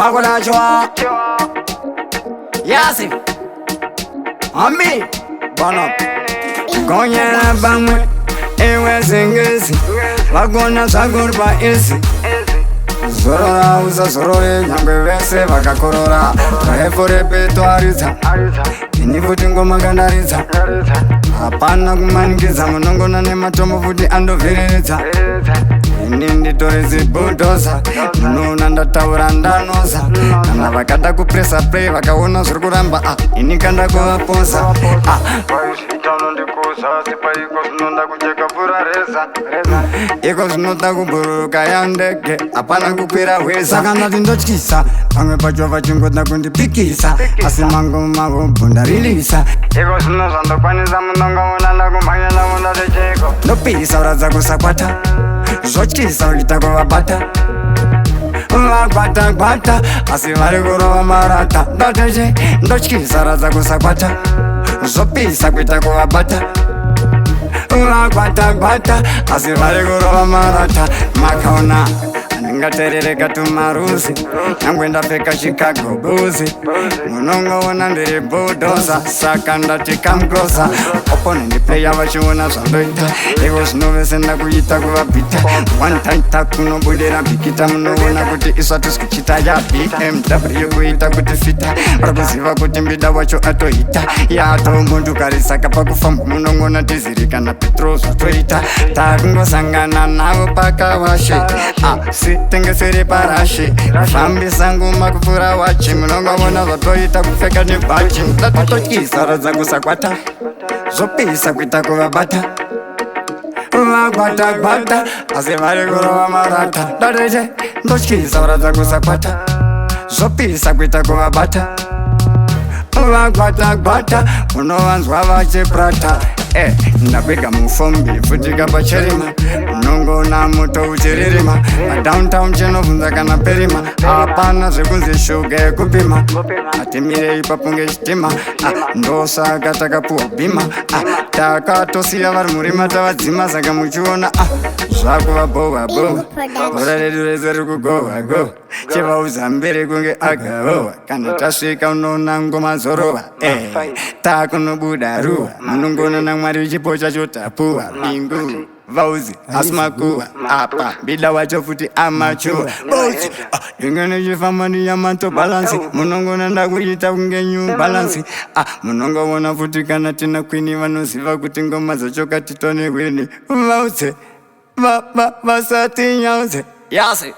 Akolachwa Yasi Ami Bana Gonyera pamwe iwe zingezi vagona zvagurwa izi zorora usazorore nyangwe vese vakakorora refu repetwaridza ini futi ngoma kandaridza hapana kumanikidza munongona nematombo futi andovhiriridza ini nditore zibhudoza munoona ndataura ndanoza kana vakada kupresa play vakaona zviri kuramba ah, ini kanda kuvapoza ah. Iko zvinoda kubhururuka yandege hapana kukwira hweza saka ndati ndotyisa pamwe pacho vachingoda kundipikisa asi mangoma hobho ndarilisa iko zvino zvandokwanisa munongoona ndakumhanya ndaona techeko ndopisa uradza kusakwata zvotyisa uchiita kuvabata vakwata kwata asi vari kurova marata ndateche ndotyisa radza kusakwata zvopisa kuita kuvabata vakwata kwata asi vari kurova marata makaona ndingaterereka tumaruzi nyangwe ndapfeka chicago buzi munongoona ndiri bulldozer saka ndati come closer opponent player vachiona zvandoita ivo zvino vese ndakuita kuvabhita one time takunobudira bhikita munoona kuti isu hatisi kuchita ya bmw kuita kuti fita vari kuziva kuti mbida wacho atoita yatomundu saka pakufamba munongona tiziri kana petro zvatoita takungosangana navo pakawashe asi tengesere parashe kufambisa ngoma kupfuura wachi munongoona zvatoita kupfeka nebhachi ndatototyisa radza kusakwata zvopisa kuita kuvabata vakwata kwata asi vari kurova marata ndatete ndotyisa kuratidza kusakwata zvopisa kuita kuvabata vakwata kwata unovanzwa vachiprata Eh, ndakwega mufombi futika pacherima unongona moto uchiririma padowntown chinobvunza kana perima hapana zvekunzi shuga yekupima hatimirei papunge chitima ah, ndosaka takapuwa bhima ah, takatosiya vari murima tavadzima saka muchiona ah, zvakuvabhowa bhowa bhora redu rese riri kugohwa gohwa chivaudza mberi kunge agarowa kana tasvika unoona ngoma dzorova eh, takunobuda ruwa munongona namwari chipo chacho tapuwa bingu vauzi asi makuva apa mbida wacho futi amachuwa bozi inge nichifamba ndiyamato balansi munongona ndakuita kunge new balance ah, munongoona futi kana tina kwini vanoziva kuti ngoma dzacho katitone hwini vauze vasati nyauze yasi.